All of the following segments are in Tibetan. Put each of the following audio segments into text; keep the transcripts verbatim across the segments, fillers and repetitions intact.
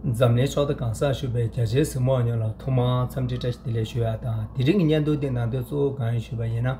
འཛམ་གླིང་ཕྱོགས་མཐའ་གང་སར་བཞུགས་པའི་རྒྱ་ཆེའི་གཟིགས་མོ་བ་ཉོ་ལ་ཐོག་མར་འཚམས་འདྲི་བཀྲ་ཤིས་བདེ་ལེགས་ཞུ་ཡ་དང་། དེ་རིང་གི་བརྙན་ཐུང་འདི་ནང་དོན་གཙོ་བོ་གང་ཡིན་ཞུས་པ་ཡིན་ན།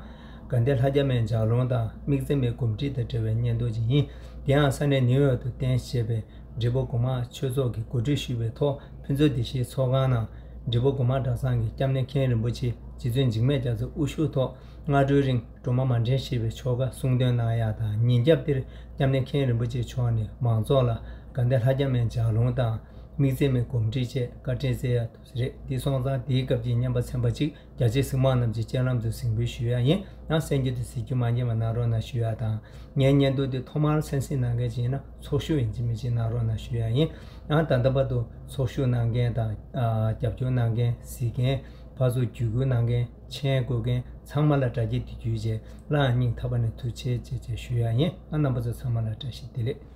དགའ་ལྡན་ལྷ་བརྒྱ་མའི་ལྗགས་ལུང་དང་དམིགས་བརྩེ་མའི་གོམས་འདྲིས་དང་འབྲེལ་བའི་བརྙན་ཐུང་ཅིག་ཡིན། དེ་ཡང་ས་གནས་ནིའུ་ཡོག་ཏུ་རྟེན་གཞི་བྱས་པའི་འབྲས་སྤུངས་སྒོ་མང་ཆོས་ཚོགས་ཀྱིས་གོ་སྒྲིག་ཞུས་པའི་ཐོག་ཕུན་ཚོགས་སྡེ་བཞིའི་ཚོགས་ཁང་ནང་། འབྲས་སྤུངས་སྒོ་མང་གྲྭ་ཚང་གི་སྐྱབས་གནས་མཁན་རིན་པོ་ཆེ་རྗེ་བཙུན་འཇིགས་མེད་རྒྱ་མཚོའི་དབུ་བཞུགས་ཐོག་སྔ་དྲོའི་རིང་སྒྲོལ་མ་མ་འདྲེན་ཞེས་པའི་ཆོ་ག་གསུང་འདོན་གནང་ཡ་དང་། ཉིན་རྒྱབ་འདིར་སྐྱབས་གནས་མཁན་རིན་པོ་ཆེ་མཆོག་ནས་མང་ཚོགས་ལ་དགའ་ལྡན་ལྷ་བརྒྱ་མའི་ལྗགས་ལུང་དང་དམིགས་བརྩེ་མའི་གོམས་འདྲིས་བཅས་བཀའ་དྲིན་སྩལ་ཡ་ཐུབ་ས་རེད། འདི་སོང་ཙང་དེའི་སྐབས་ཀྱི་བརྙན་པར་ཚན་པ་གཅིག་རྒྱ་ཆེའི་གཟིགས་མོ་བ་རྣམས་ཀྱི་སྤྱན་ལམ་དུ་གཟིགས་འབུལ་ཞུ་ཡ་ཡིན། ཡང་གསན་རྒྱུ་དེ་གཟིགས་རྒྱུ་མ་བརྗེད་པ་གནང་རོགས་གནང་ཞུ་ཡ་དང་། ངའི་བརྙན་ཐུང་འདི་ཐོག་མར་གསན་གཟིགས་གནང་མཁན་ཅིག་ཡིན་ན་ཚོགས་ཞུགས་ཡིན་གཅིག་མིན་གཅིག་གནང་རོགས་གནང་ཞུ་ཡ་ཡིན། ཡང་ད་ལྟ་བར་དུ་ཚོགས་ཞུགས་གནང་མཁན་དང་། ཨ། རྒྱབ་སྐྱོར་གནང་མཁན། གཟིགས་མཁན། ཕར་ཚུར་བརྒྱུད་སྐུལ་གནང་མཁན། མཆན་འགོད་མཁན་ཚང་མ་ལ་དགྲ་བགེགས་སྡིག་སྒྲིབ་བཅས་སླར་ཡང་སྙིང་ཐག་པ་ནས་ཐུགས་རྗེ་ཆེ་ཞེས་ཞུ་ཡ་ཡིན། ཨ། རྣམ་པ་ཚོ་ཚང་མ་ལ་བཀྲ་ཤིས་བདེ་ལེགས།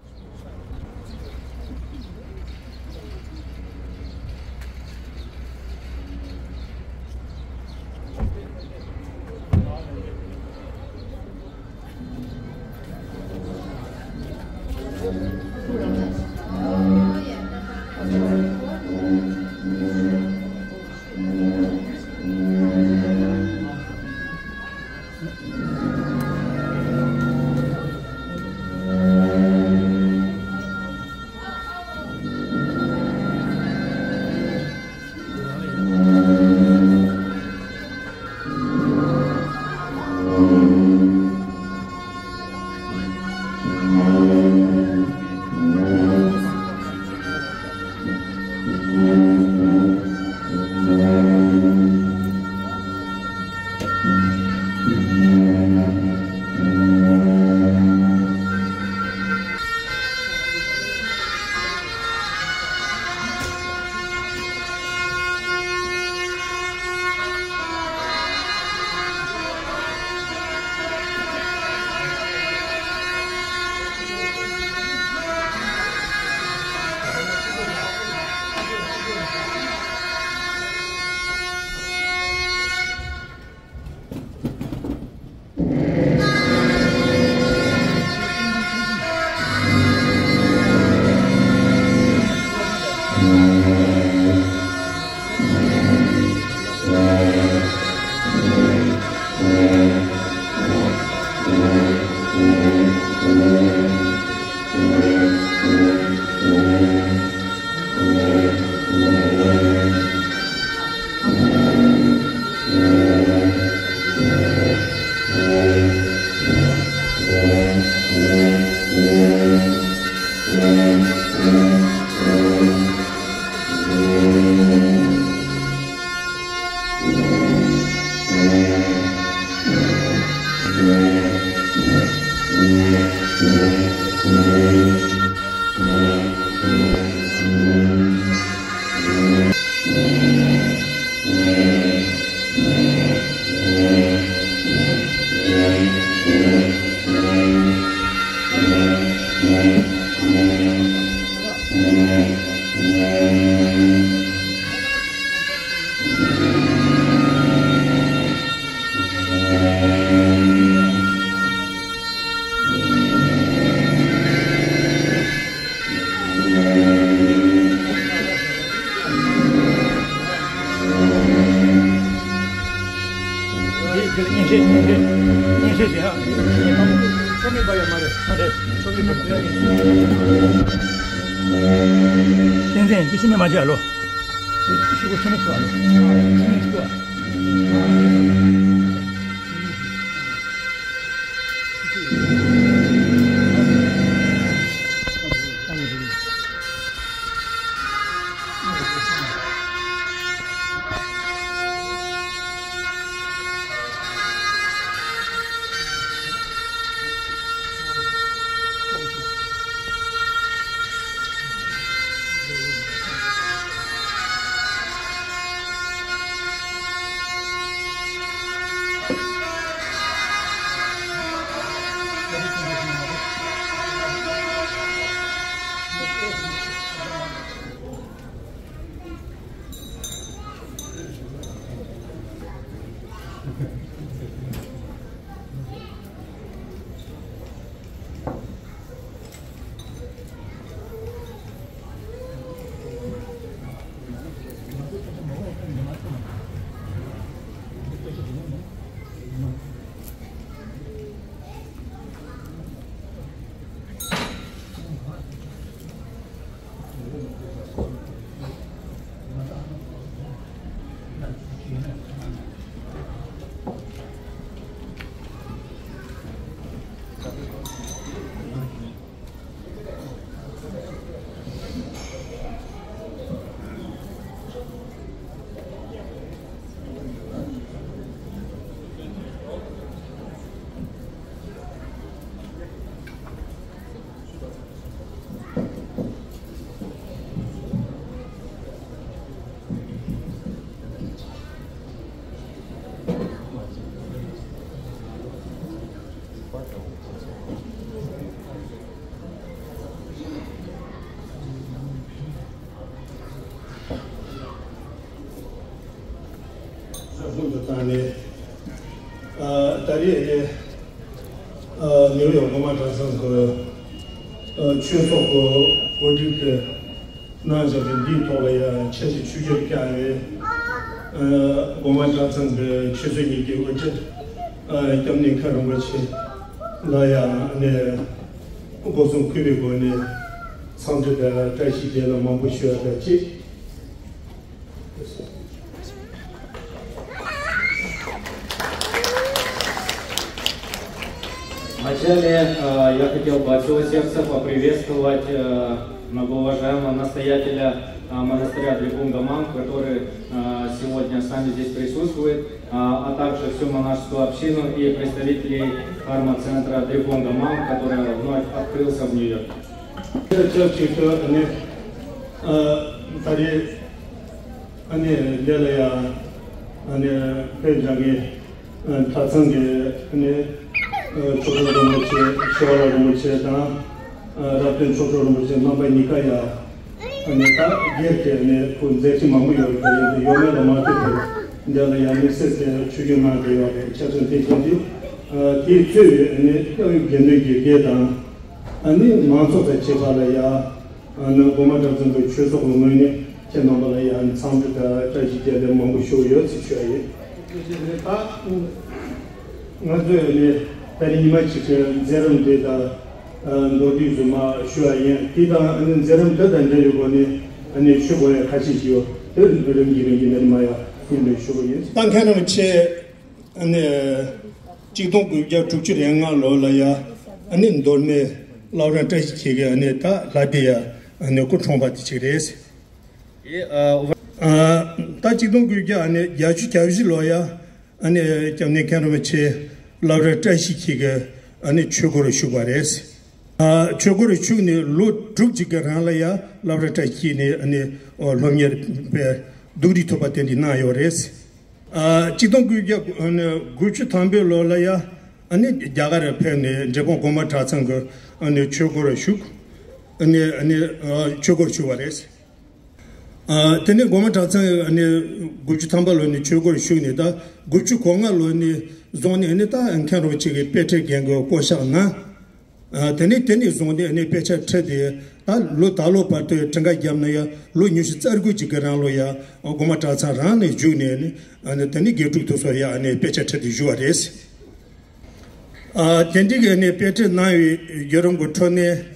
ཨ་ནི། ཨ། ད་རེས་ཨ་ནི། ཨ། ནིའུ་ཡོག་སྒོ་མང་གྲྭ་ཚང་གི། ཨ། ཆོས་ཚོགས་ཀྱི་གོ་སྒྲིག་གི་གནང་བཞག་པའི་འདིའི་ཐོག་ལ་ཡང་ཆེད་དུ་ཆིབས་བསྒྱུར་བསྐྱངས་པའི། ཨ། སྒོ་མང་གྲྭ་ཚང་གི་ཆོས་སྲིད་གཉིས་ཀྱི་དབུ་ཁྲིད། ཨ། སྐྱབས་གནས་མཁན་རིན་པོ་ཆེ་ལ་ཡང་ཨ་ནི་སྒོ་གསུམ་གུས་པའི་སྒོ་ནས་འཚམས་འདྲི་དང་བཀྲ་ཤིས་བདེ་ལེགས་མང་པོ་ཞུ་བ་དང་གཅིག། Вначале, э, я хотел бы от всего сердца поприветствовать, э, многоуважаемого настоятеля, э, монастыря Дрипунга Мам, который, э, сегодня с нами здесь присутствует, а, а также всю монашескую общину и представителей карма-центра Дрипунга Мам, который вновь открылся в Нью-Йорке. ཨ་ནི། ཨ། ད་རེས་ཨ་ནི་འདི་ལ་ཡང་ཨ་ནི་ཕེབས་བཞག་མཁན། ཨ། གྲྭ་ཚང་གི་ཨ་ནི། ཨ། མཆོག་སྤྲུལ་རིན་པོ་ཆེ་ཞི་བ་ལྷ་རིན་པོ་ཆེ་དང་། ཨ། རབ་བརྟན་མཆོག་སྤྲུལ་རིན་པོ་ཆེ་རྣམ་པ་གཉིས་ཀ་ཡང་ཨ་ནི་ད་སྒེར་གྱི་ཨ་ནི་ཁོ་མཛད་འཕྲིན་མང་པོ་ཡོད་རེད། ད་ཡིན་དུས་ཡོད་མེད་ལ་མ་ལྟོས་པར་འདི་ལ་ཡང་དམིགས་བསལ་གྱི་ཆིབས་བསྒྱུར་གནང་བསྡད་ཡོད་རེད། ཆ་ཚང་དེ་བཞིན་དུ། ཨ། དེའི་གཙོས་ཨ་ནི་སྐབས་དགེ་འདུན་གྱི་སྡེ་དང་། ཨ་ནི་མང་ཚོགས་དང་བཅས་པ་ལ་ཡང་། ཨ་ནི་སྒོ་མང་གྲྭ་ཚང་གི་ཆོས་ཚོགས་ཀྱི་ངོས་ནས་ཁྱེད་རྣམ་པ་ལ་ཡང་འཚམས་འདྲི་དང་བཀྲ་ཤིས་བདེ་ལེགས་མང་པོ་ཞུ་ཡོད་ཅེས་ཞུ་བ་ཡིན། ད་ང་ཚོས་ནི་ད་རིང་ཉི་མ་གཅིག་གི་མཛད་རིམ་དེ་དང་། ཨ། མདོར་བསྡུས་རྫུན་མ་ཞུ་བ་ཡིན། དེ་དང་ཨ་ནི་མཛད་རིམ་དེ་དང་འབྲེལ་བའི་སྒོ་ནས་ཨ་ནི་ཞུ་དགོས་ཡ་ཁ་ཤས་ཤིག་ཡོད། དེ་རིམ་གྱིས་རིམ་གྱིས་མི་རིམ་མ་ཡ་སྙན་པའི་ཞུ་དགོས་ཡིན། ད་མཁན་རིན་པོ་ཆེ། ཨ་ནི་གཅིག་སྟོང་དགུ་བརྒྱ་དྲུག་ཅུ་རེ་ལྔ་ལོ་ལ་ཡ། ཨ་ནི་མདོ་སྨད་བླ་བྲང་བཀྲ་ཤིས་འཁྱིལ་གྱི་ཨ་ནི་ད་ལྷ་སྡེ་ཡ་ཨ་ནི་སྐུ་འཁྲུངས་པ་དེ་ཅིག་རེད། ཨེ། ཨ། ཨ། ད་གཅིག་སྟོང་དགུ་བརྒྱ་ཨ་ནི་བརྒྱད་ཅུ་གྱ་བཞི་ལོ་ཡ་ཨ་ནི་སྐྱབས་གནས་མཁན་རིན་པོ་ཆེ་བླ་བྲང་བཀྲ་ཤིས་འཁྱིལ་གྱི་ཨ་ནི་ཆོས་སྒོར་ཞུགས་པ་རེད། ཨ། ཆོས་སྒོར་ཞུགས་ནས་ལོ་དྲུག་ཅིག་གི་རིང་ལ་ཡ་བླ་བྲང་བཀྲ་ཤིས་འཁྱིལ་ནས་ཨ་ནི་སློབ་གཉེར་པའི་སྡུག་རིས་ཐོབ་པ་དེ་འདྲ་གནང་ཡོད་རེད། ཨ། གཅིག་སྟོང་དགུ་བརྒྱ་དགུ་བཅུ་ཐམ་པའི་ལོ་ལ་ཡ་ཨ་ནི་རྒྱ་གར་ཕེབས་ནས་འབྲས་སྤུངས་སྒོ་མང་གྲྭ་ཚང་གི་ཨ་ནི་ཆོས་སྒོར་ཞུགས། ཨ་ནི་ཨ་ནི་ཨ་ཆོས་སྒོར་ཞུགས་པ་རེད། ཨ། དེ་ནས་སྒོ་མང་གྲྭ་ཚང་ཨ་ནི་དགུ་བཅུ་ཐམ་པ་ལོ་ནས་ཆོས་སྒོར་ཞུགས་ནས། ད་དགུ་བཅུ་གོ་ལྔ་ལོ་ནས་བཟུང་ནས་ཨ་ནི་ད་མཁན་རིན་པོ་ཆེ་གི་དཔེ་ཁྲིད་རྒན་གོས་བསྐོ་གཞག་གནང་། ཨ། དེ་ནས་དེ་ནས་བཟུང་སྟེ་ཨ་ནི་དཔེ་ཆ་ཁྲིད་དེ། ད་ལོ་ད་ལོ་བར་དུ་ཁྲིད་འགའ་བརྒྱབ་ནས་ཡ་ལོ་ཉི་ཤུ་རྩ་དགུ་ཅིག་གི་རིང་ལ་ཡ་སྒོ་མང་གྲྭ་ཚང་རང་ནས་བཞུགས་ནས་ཨ་ནི་ཨ་ནི་དེ་ནས་དགེ་ཕྲུག་དེ་ཚོར་ཡ་ཨ་ནི་དཔེ་ཆ་ཁྲིད་དེ་བཞུགས་པ་རེད། ཨ། དེ་འདྲའི་གི་ཨ་ནི་དཔེ་ཁྲིད་གནང་བའི་བརྒྱུད་རིམ་གྱི་ཁྲོད་ནས།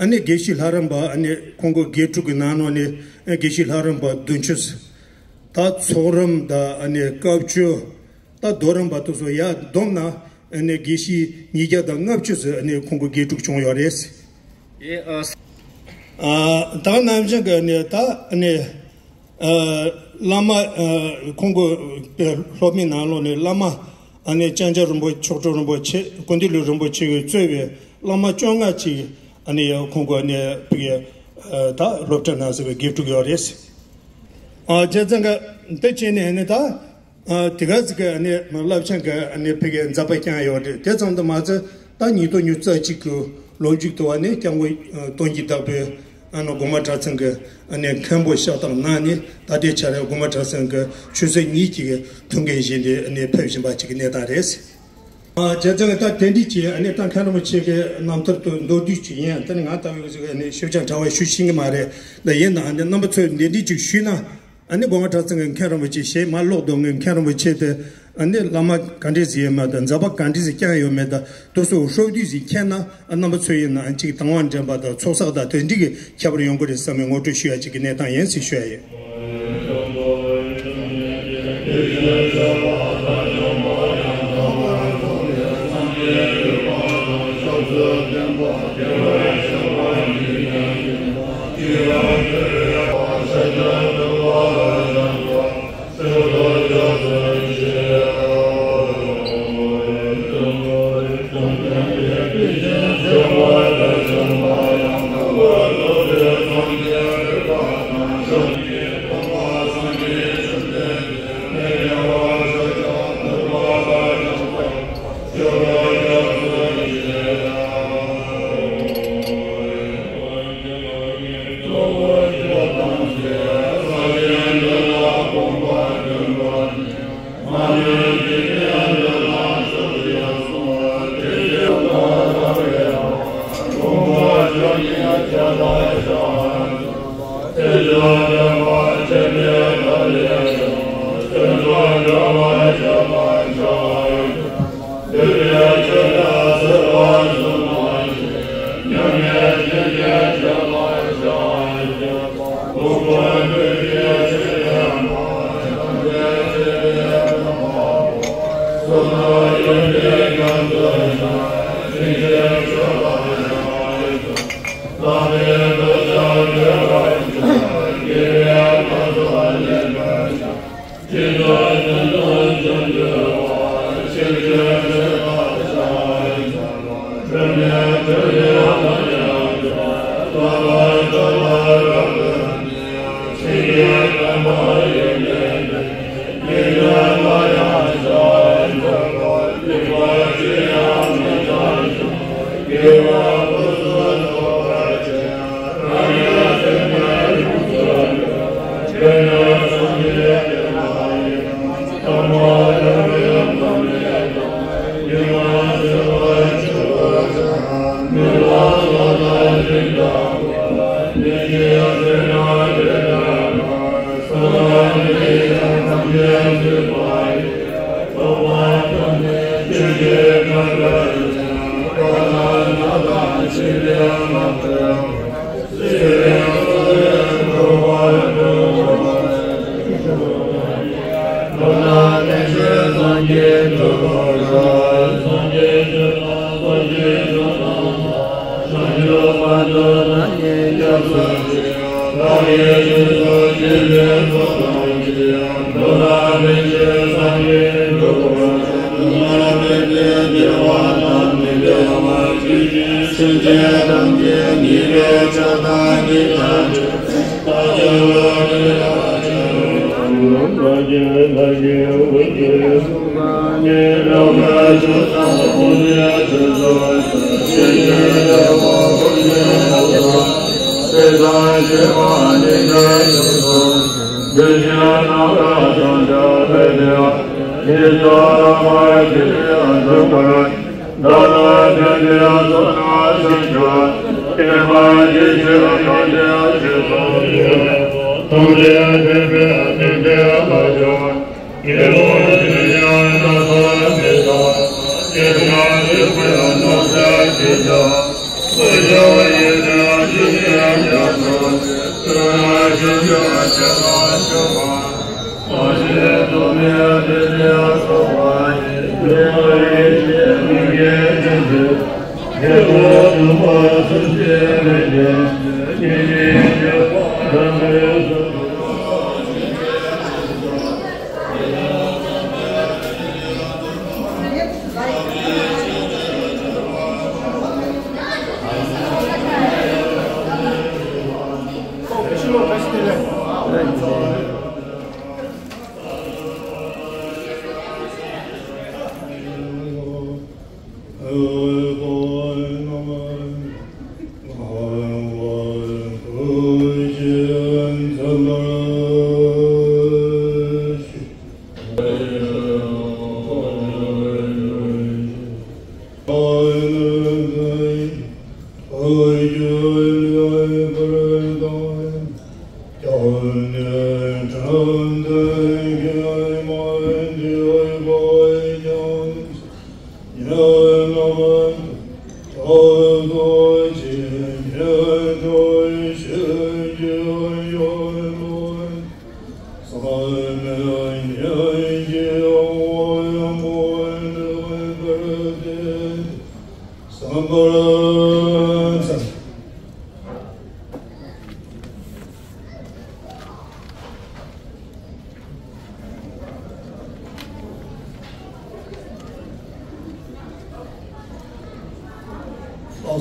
ཨ་ནི་དགེ་བཤེས་ལྷ་རམས་པ་ཨ་ནི་ཁོང་གི་དགེ་ཕྲུག་གི་ནང་ནང་ནས་ཨ་དགེ་བཤེས་ལྷ་རམས་པ་བདུན་ཅུ། ད་ཚོགས་རམས་དང་ཨ་ནི་བཀའ་བཅུ། ད་རྡོ་རིང་པ་དེ་ཚོ་ཡར་བསྡོམས་ན་ཨ་ནི་དགེ་བཤེས་ཉིས་བརྒྱ་དང་ལྔ་བཅུ་ཙམ་ཨ་ནི་ཁོང་གི་དགེ་ཕྲུག་བྱུང་ཡོད་རེད། ཨེ། ཨ། ཨ། ད་ནང་བཞིན་གྱི་ཨ་ནི་ད་ཨ་ནི། ཨ། བླ་མ། ཨ། ཁོང་གི་སློབ་མའི་ནང་ལོགས་ནས་བླ་མ་ཨ་ནི་ལྕང་སྐྱ་རིན་པོ་མཆོག་སྤྲུལ་རིན་པོ་ཆེ། ཀུན་བདེ་ལོ་རིན་པོ་ཆེ་གིས་གཙོས་པའི་བླ་མ་བཅོ་ལྔ་ཅིག་ཨ་ནི་ཁོང་གི་ཨ་ནི་ཕ་གིར་ད་སློབ་ཁྲིད་གནང་ཟེར་བའི་དགེ་ཕྲུག་ཡོད་རེད། ཨ། བྱས་ཙང་གི་འདི་བྱས་ནས་ཨ་ནི་ད། ཨ། དེ་ག་ཟིག་གི་ཨ་ནི་རླབས་ཆེན་གྱི་ཨ་ནི་ཕ་གིའི་མཛད་པ་བསྐྱངས་ཡོད་རེད། དེ་ཙམ་དུ་མ་ཟད་ད་ཉིས་སྟོང་ཉི་ཤུ་རྩ་གཅིག་གི་ལོ་མཇུག་ཏུ་ཨ་ནི་སྐྱབས་མགོན་དོན་གྱི་བདག་པོས་ཨ་ནི་སྒོ་མང་གྲྭ་ཚང་གི་ཨ་ནི་མཁན་པོ་ཕྱག་རྟགས་གནང་ནས། ད་ལྟའི་ཆར་སྒོ་མང་གྲྭ་ཚང་གི་ཆོས་སྲིད་གཉིས་ཀྱི་ཐུགས་འགན་བཞེས་ཏེ་ཨ་ནི་ཕེབས་བཞིན་པ་ཅིག་གི་གནས་སྟངས་རེད། ཨ། བྱས་ཙང་ད་དེ་འདྲ་ཅིག་ཨ་ནི་ད་མཁན་རིན་པོ་ཆེ་གི་རྣམ་ཐར་དུ་མདོར་བསྡུས་ཅིག་ཡིན། ད་ནི་ང་ལྟ་བུ་ཟིག་ཨ་ནི་ཞིབ་ཆ་ཕྲ་བ་ཞུ་ཤེས་ཀྱི་མ་རེད། ད་ཡིན་ནའང་ཨ་ནི་རྣམ་པ་ཚོས་འདི་འདྲ་ཅིག་ཞུས་ན། ཨ་ནི་སྒོ་མང་གྲྭ་ཚང་གི་མཁན་རིན་པོ་ཆེ་ཞེ་མ་ལོག་འདུག་ངས་མཁན་རིན་པོ་ཆེ་དེ་ཨ་ནི་བླ་མ་ག་འདྲས་ཟིག་ཡོད་མེད་དང་། མཛད་པ་ག་འདྲས་ཟིག་བསྐྱངས་ཡོད་མེད་དང་། དེ་ཚོ་ཧྲོབ་བསྡུས་ཟིག་མཁྱེན་ན། ཨ། རྣམ་པ་ཚོ་ཡིན་ན་ཨ་ཅིག་དང་བ་འདྲེན་པ་དང་ཚོགས་བསགས་དང་དེ་འདྲས་ཀྱི་ཁྱད་པར་ཡོང་གི་རེད་བསམ་པའི་ངོ་སྤྲོད་ཞུ་ཡ་ཅིག་གི་གནས་སྟངས་ཡིན་ཟེར་ཞུ་ཡ་ཡིན། ལགས་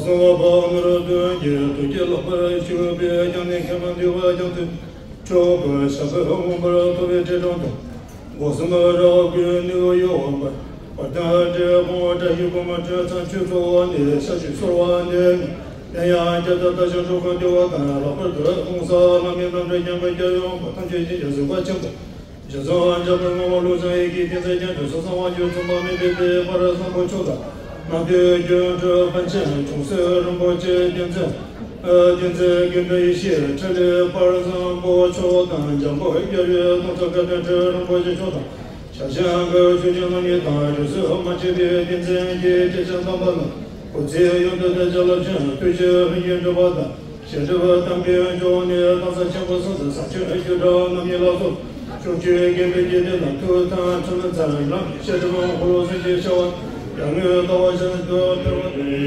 སོ། ཕ་མར་སྟོན་གྱི་ཐུགས་ཀྱི་ལག་པར་ཞུགས་པའི་ཀྱང་ནི་མཁས་པ་འདུས་པ་ཀྱང་ཐུགས་ཆོས་ཀྱི་ཞབས་པད་མངོན་པར་མཐོ་བའི་འདྲེ་སྒྲོན་དང་། སྒོ་གསུམ་རབ་གུས་ནུས་གཡོ་བ་འབར། བར་དང་འབྲས་སྤུངས་བཀྲ་ཤིས་སྒོ་མོ་སྤྲོས་ཚར་ཆོས་ཚོགས་ནི་ཞབས་ཕྱི་གསོལ་བ་འདེབས། དེ་ཡང་རྒྱ་མཚོ་ལྟ་ཞིང་འགྲོ་ཀུན་བདེ་བ་དང་ལྷག་པར་དུ་ལྷུང་བཟེད་བླ་མའི་རྣམ་འདྲེན་མཉམ་པའི་རྒྱལ་ཡུམ་བ་དང་ཆོས་ཀྱི་རྒྱལ་སྲས་དཔལ་ཆེན་པོ། རྗེ་བཙུན་འཇམ་དཔལ་སྔོན་མོ་ཀླུ་བཟང་ཡི་གེའི་ཕན་མཛད་ཀྱང་དུས་གསུམ་གསང་བ་རྒྱུད་གསུམ་པ་མི་ཕམ་པའི་དཔལ་བཟང་པོ་མཆོག་དང་། ནམ་མཁའི་སྒྱུ་འཕྲུལ་པཎ་ཆེན་ཆུང་སྲིད་རིན་པོ་ཆེ་བསྟན་འཛིན། བསྟན་འཛིན་དགེ་འདུན་ཡེ་ཤེས་འཕྲིན་ལས་དཔལ་བཟང་པོ་མཆོག་དང་། འཇམ་དཔལ་རྒྱལ་བའི་གདུང་རྩེ་བཀའ་བསྟན་འཕྲིན་རིན་པོ་ཆེ་མཆོག་དང་། ཞབས་ཞུ་ཁག་ཆོས་རྗེ་རྣམ་གཉིས་དང་རིས་སུ་མ་ཆད་པའི་བསྟན་འཛིན་གྱི་སྐྱེས་ཆེན་དམ་པ་རྣམས་སྐུ་ཚེ་ཡུན་དུ་བརྟན་བྱ་རླབས་ཆེན་ཐུགས་རྗེ་ལྷུན་གྱིས་འགྲུབ་པ་དང་། བཤད་སྒྲུབ་གཏམ་གྱི་འབྱུང་གནས་གཏམ་ས་ཆེན་པོ་གསུམ་དང་ཟབ་ཆོས་བརྒྱུད་གྲྭ་རྣམ་གཉིས་ལ་སོགས་ཕྱོགས་བཅུའི་དགེ་འདུན་གྱི་སྡེ་དང་ཐུགས་དམ་ཁྲིམས་རྣམས་ལ་བཤད་སྒྲུབ་འཁོར་ལོ་གསུམ་གྱི་བྱ་བ་ཡར་ངོའི་ཟླ་བ་བཞིན་དུ་འཕེལ་བ་དང་།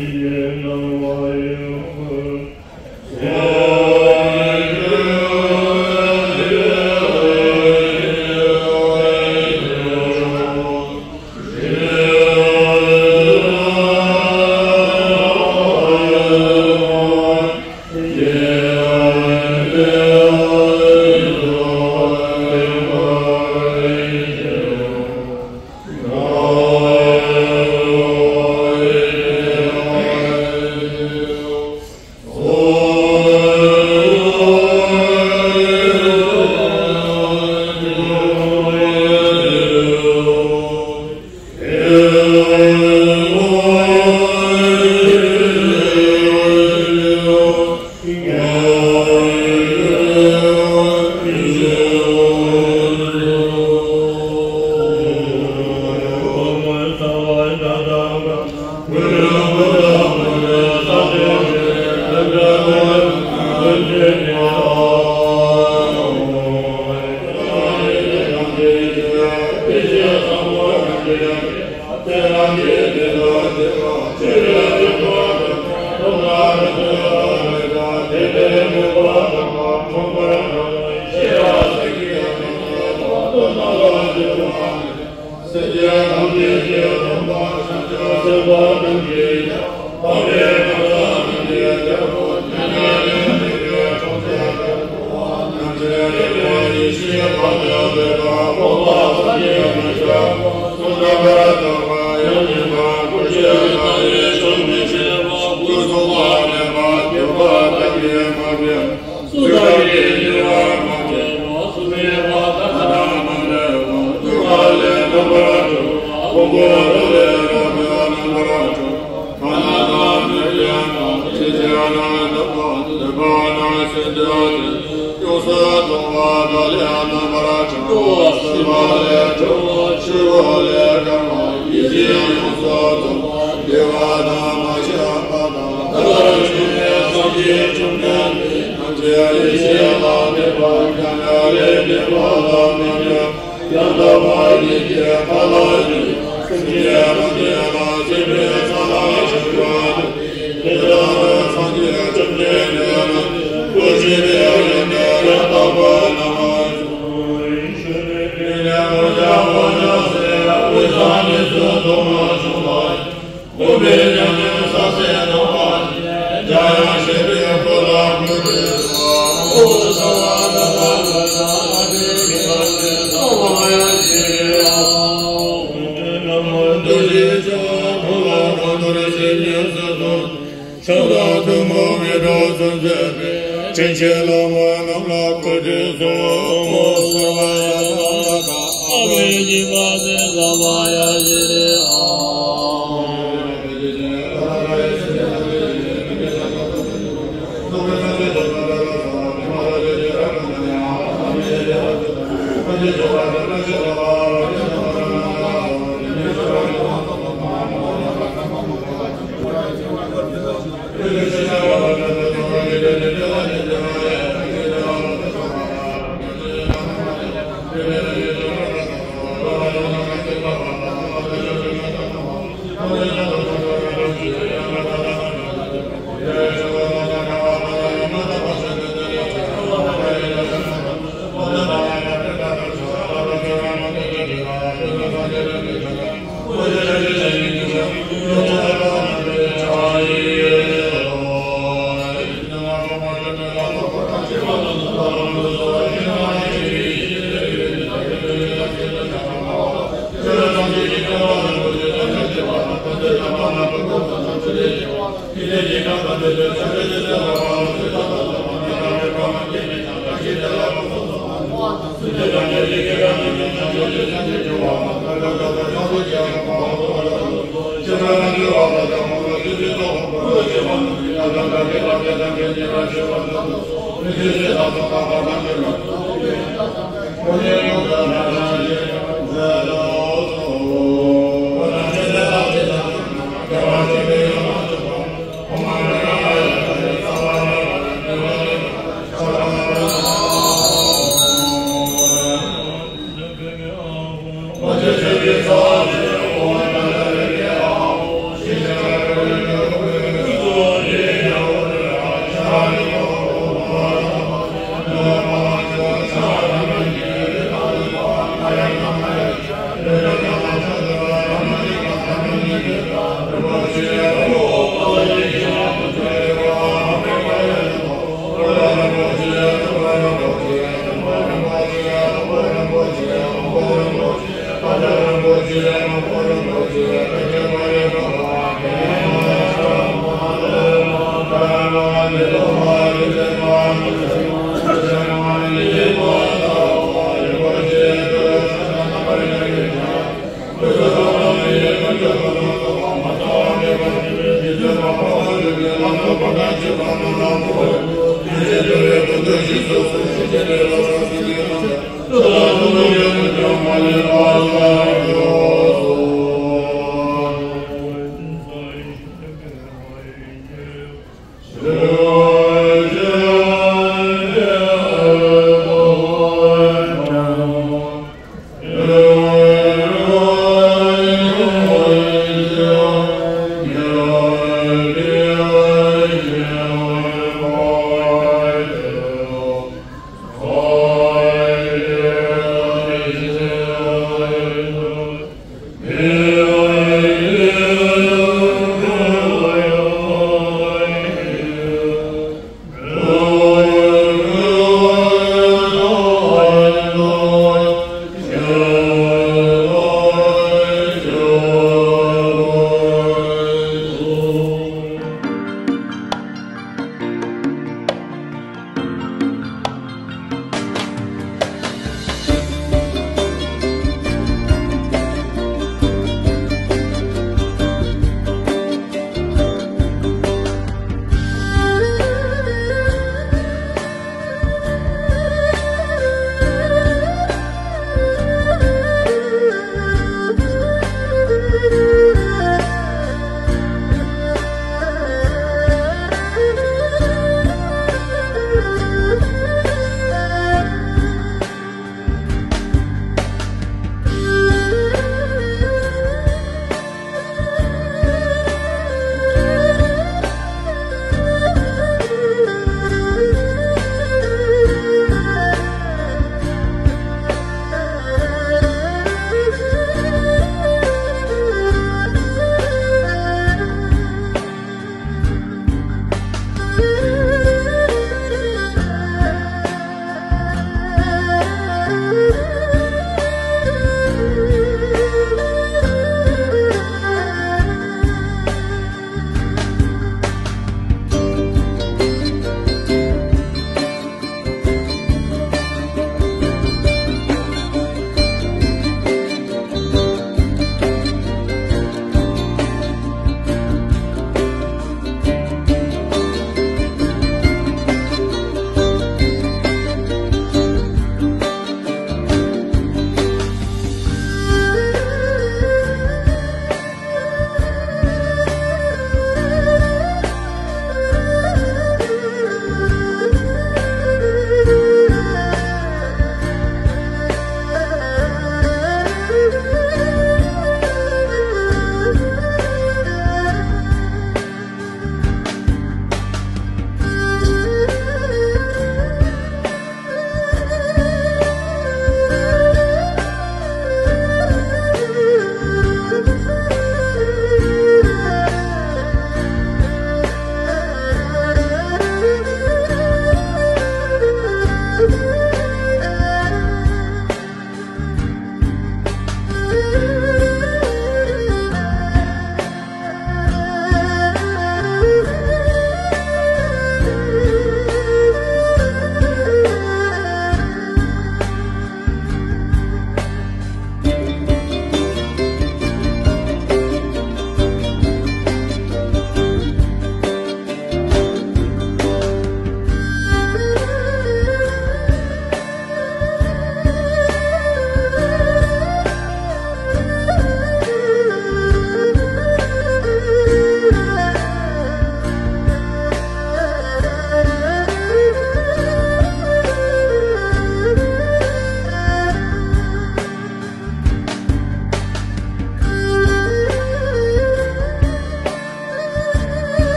ཕྱག་དང་ཐུན་མོང་མེ་ཏོག་གསུམ་མཛད་པའི་དྲིན་ཆེན་བླ་མ་རྣམས་ལ་གུས་ཕྱག་འཚལ་ལོ། ཨ་ནི་ཉི་མ་ནི་བླ་མ་ཡ་ཞི་རེ་ཨ།